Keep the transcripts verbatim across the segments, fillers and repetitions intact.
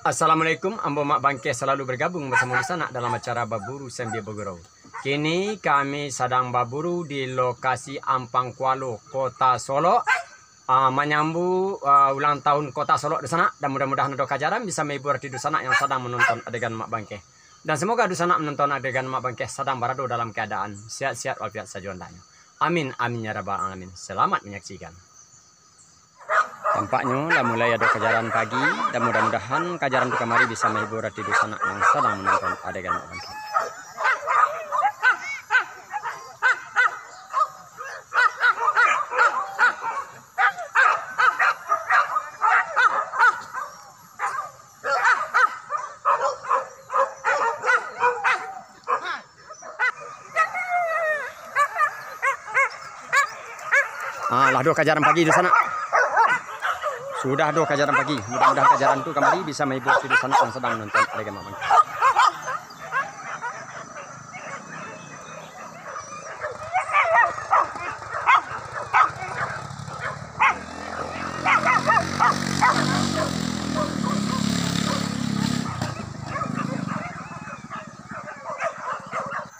Assalamualaikum, ambo Mak Bangkeh salalu bergabung basamo dunsanak dalam acara Baburu Sambia Bagurau. Kini kami sadang baburu di lokasi Ampang Kualo, Kota Solok, ah, manyambuik, ah, ulang tahun Kota Solok dunsanak, dan mudah-mudahan ado kajaran bisa mahibur ati dunsanak yang sadang manonton adegan Mak Bangkeh. Dan semoga dunsanak manonton adegan Mak Bangkeh sadang barado dalam keadaan sehat-sehat walafiat sajo andaknyo. Amin, amin, ya rabbal alamin. Selamat menyaksikan. Tampaknyo lah mulai ado kajaran pagi, dan mudah-mudahan kajaran tu kamari bisa mahibur ati dunsanak yang sadang manonton adegan Mak Bangkeh. Ah, lah doh kajaran pagi dunsanak. Sudah doh kajaran pagi. Mudah-mudahan kajaran tu kamari bisa mahibur ati dunsanak yang sadang manonton adegan Mak Bangkeh.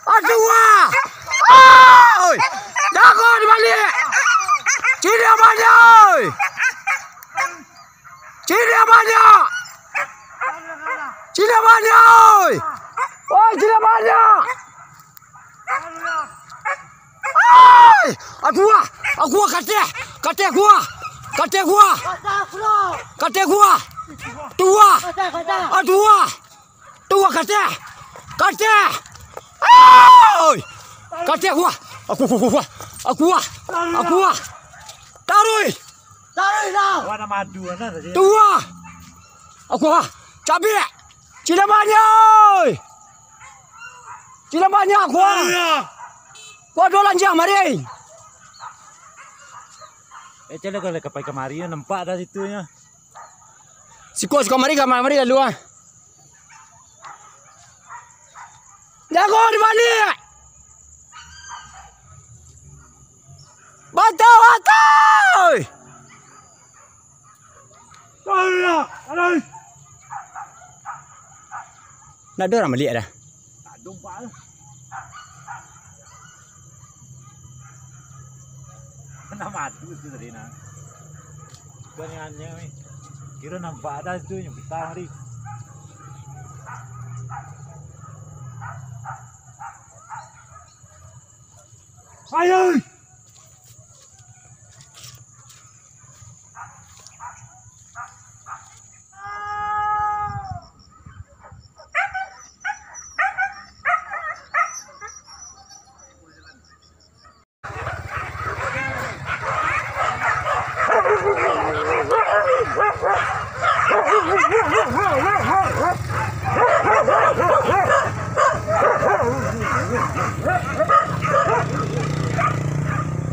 Aduh, ah! Oi! Jago di baliak! Cili banyak, oi! Cili banyak! Cili banyak, oi! Oi, cili banyak! Ai! Aduh, ah! Aduh, ah! Kateh! Kateh gua! Kateh gua! Kateh gua! Tuah! Aduh, ah! Tuah kateh! Kateh! Ai! Kateh gua! Aku, aku, aku, aku, aku, aku, ah! Taruih! Taruih lah! Warna madu, mana tadi? Tuah! Aku, ah! Cabik! Cili banyak, oi! Cili banyak, aku, ah! Aduh. Aku ado lanjang, mari! Eh, calo kalau kapai kamari, nampak dah situnyo. Siko, siko, mari, kamari, mari, lalu, ah. Jago di baliak! Batau, batau! Alah, alah. Ndak ado urang baliak dah. Tadung, Pak. Kena madu tu tadi, nah. Bukan yang aneh, weh. Kira nampak ada tu yang petang tadi. Ayo!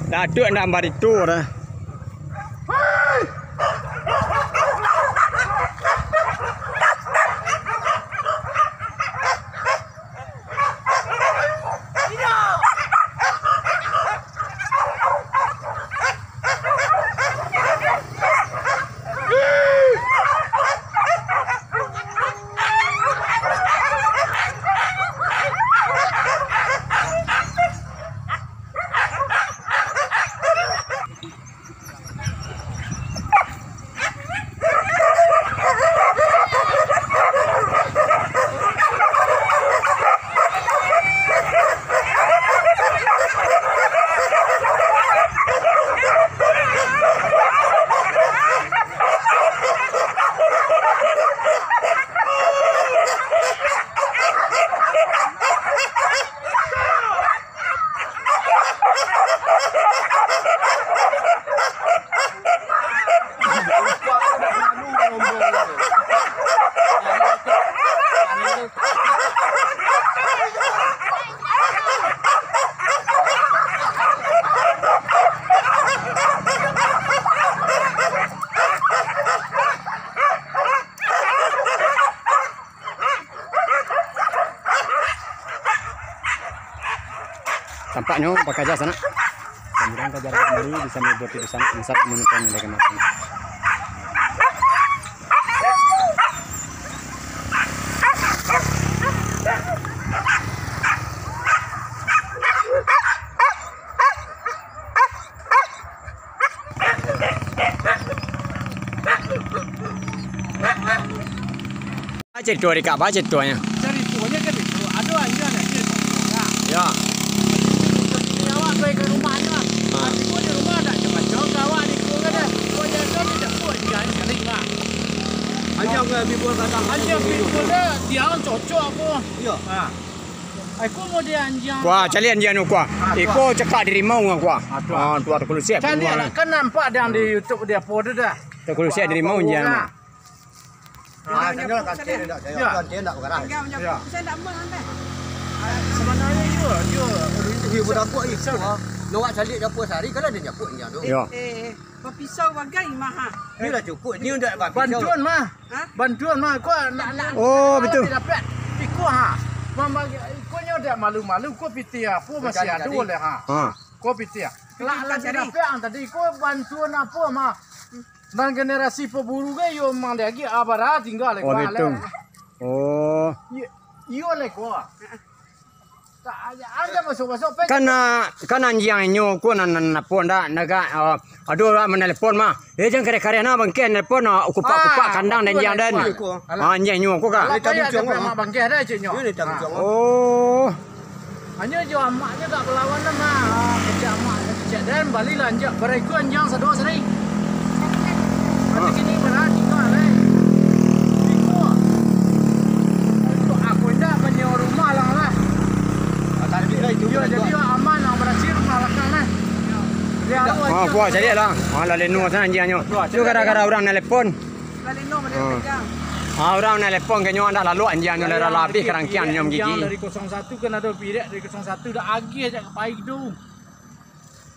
Datuak ndak barito dah. Tampaknyo bakaja sanak. Mudah-mudahan kaja kamari bisa mahibur ati sanak, bisa manonton dengan matang. Cerito di kaba ceritonyo? Ceritonyo kan itu, ado anjiang nan ado di rumah. Ya. Awak pai ka rumahnyo. Ha. Tibo di rumah dak cuma jauah ka awak di rumah kan. Kok jago di dapur anjiang sakali mah. Anjiang pitbull kadang. Anjiang pitbull dah, dia cocok aku. Iya. Ha. Aku mau dia anjiang. Wah, caliak anjiang tu, kuah. Ah, iko cakak di rimau, kuah. Ah, tu. Ah, tu ada kelusiak. Caliak lah, kan nampak dia di YouTube dia apa tu dah. Kelusiak di rimau anjiang. Ah, tengok kan dia ndak, dia ndak bergerak. Ya. Saya ndak mah dah. Sebenarnya dia, dia, dia budak kok itu. Nak caliak dia apa sehari kalau dia nyapu anjiang tu. Ya. Eh, eh. Bapisau bagai mah, ha. Ni lah cukuik. Ni undak bapisau. Bantuan mah. Ha? Bantuan mah. Ko nak, nak, oh, nak betul. Dapek. Iko, ha. Mambagi, ikonyo dak malu-malu, ko pitih apo masih ado leh, ha. Ha. Ko pitih. Kelak lah cari. Dapek ang tadi, ko bantuan apo mah. Dan generasi paburu ge yo mang lagi abara tinggal lagi. Oh, betul. Oh. Iyo, iyo leh ko. Kan, ah, kan anjiang inyo ko nan, nan apo ndak, ndak, ah, ado urang manelepon mah. Eh, jan kareh-kareh nah, bangkeh nelepon, ah, kupak-kupak kandang den anjiang den. Ah, anjiang inyo ko ka. Alah, payah sampai mak bangkeh dah, ceknyo. Oh. Hanyo jo amaknyo tak balawan lah, mah. Ah, kecek amak, kecek den, balilah anjiang. Bariko anjiang sado sari. Mati kini bara tingga lai. Iko. Iko aku indak manyewa rumah lah, lah. Ah, tadi lah itu. Yo, jadi yo aman lah, barasiah rumah lakang lah. Yo. Ah, kuah caliak lah. Ah, lah leno sana anjiangnyo. Tu gara-gara urang nelepon. Lah leno mana pegang. Ah, urang nelepon ka nyo andak lalok anjiangnyo lah, lah abih karangkiangnyo gigi. Dari kosong satu kan ado pirek, dari kosong satu dah agih jak ka pai tu.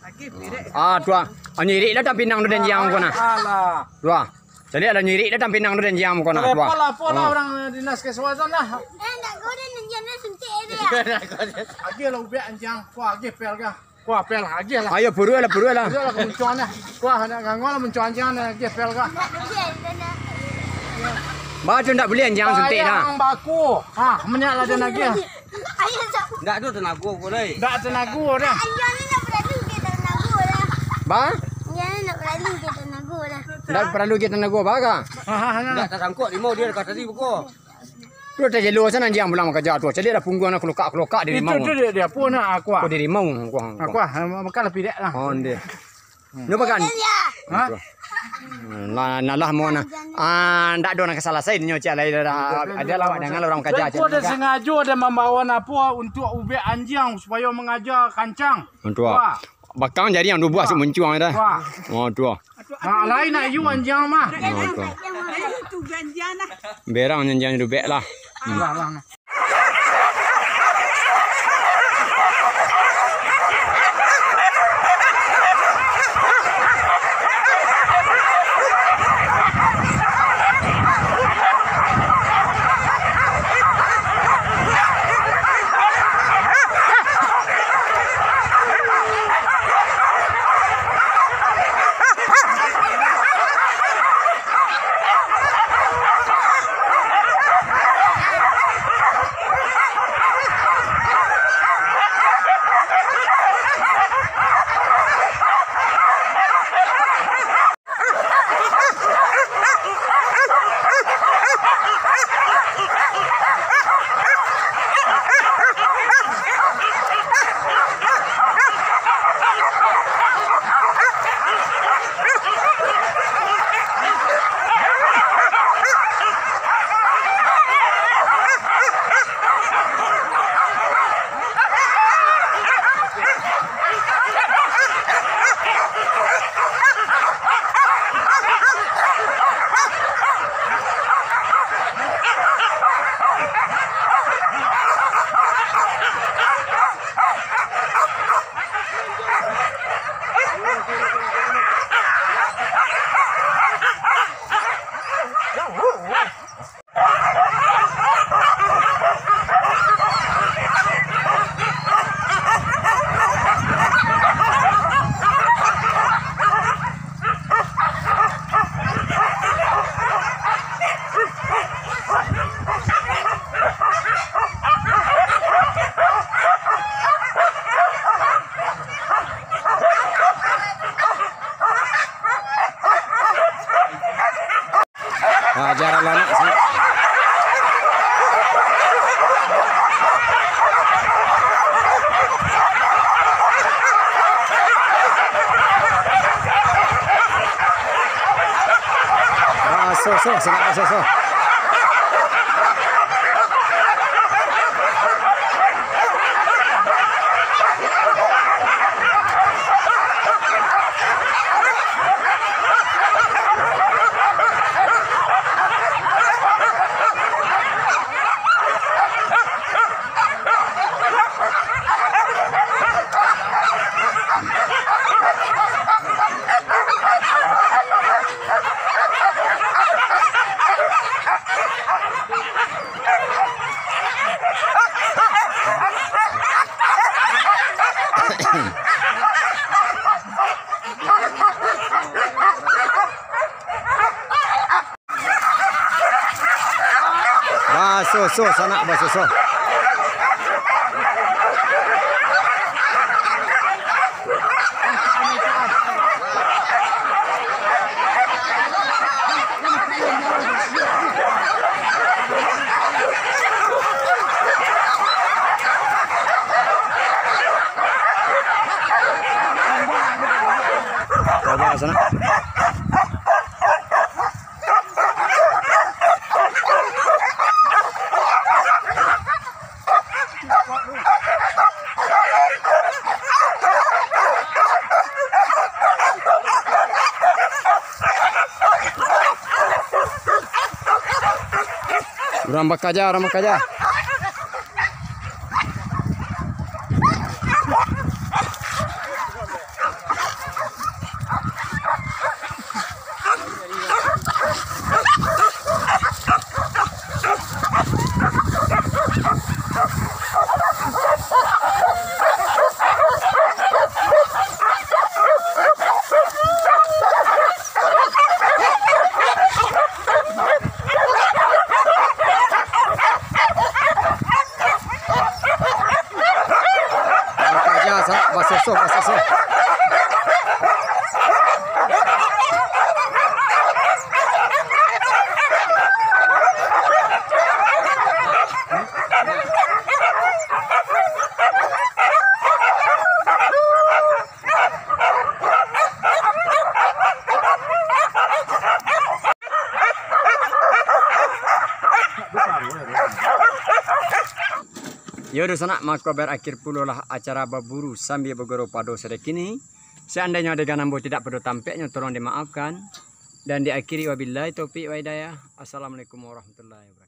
Agih pirek. Ah, tu ah. Ah, nyirik lah tampinang tu den anjiang ko nah. Alah. Tu ah. Caliak lah nyirik lah tampinang tu den anjiang ko nah. Tu ah. Apo lah, apo lah urang dinas kesehatan lah. Eh, ndak ko den anjiang suntik aja ya. Agih lah ubek anjiang. Ko agih pel kah? Ko pel agih lah. Ayo puruak lah, puruak lah. Puruak lah ka muncuang lah. Ko nak ngangau lah muncuang anjiang agih pel kah? Ndak buliah, ndak. Ba tu ndak buliah anjiang suntik dah. Ang baku. Ha, minyak lah den agih. Ndak ado tanago ko lai. Ndak tanago dah. Anjiang ni nak paralu ke tanago dah. Ba? Anjiang ni nak paralu ke tanago dah. Ndak paralu ke tanago ba ka? Ha, ha, ha. Ndak tasangkok limau dia ka tadi buko. Tu tajelo sana anjiang pulang makaja tu. Caliak dah pungguang nak kelokak-kelokak di rimau. Itu tu dia, dia pun nak aku ah. Ko di rimau, ko, ko. Aku ah, makan lah pirek lah. Oh, ndeh. Nyo pakan. Ha? Nah, nah lah mau nah. Ah, ndak ado nak salasai nyo cak lai dah. Ada lah awak dangar urang kaja. Ko dah sengajo dah mambawa apo untuak ubek anjiang supayo mangaja kancang. Untuak. Wah. Bakang jari yang dubuah sik muncuang dah. Wah. Oh, tu. Nah, lain nak yu anjiang mah. Oh, tu. Berang anjiang dubek lah. Lah, lah, lah. Ajar lah anak sih. Soso, sanak basoso. Basoso, sanak basoso. Sabar, sanak. Urang bakaja, urang bakaja. Bakaja, sanak, basoso, basoso. Yo, dunsanak, mako barakhir pulolah acara baburu sambia bagurau pado sore kini. Seandainyo adegan ambo tidak pado tampeknyo, tolong dimaafkan. Dan diakhiri, wabillahi taufiq wa hidayah. Assalamualaikum warahmatullahi wabarakatuh.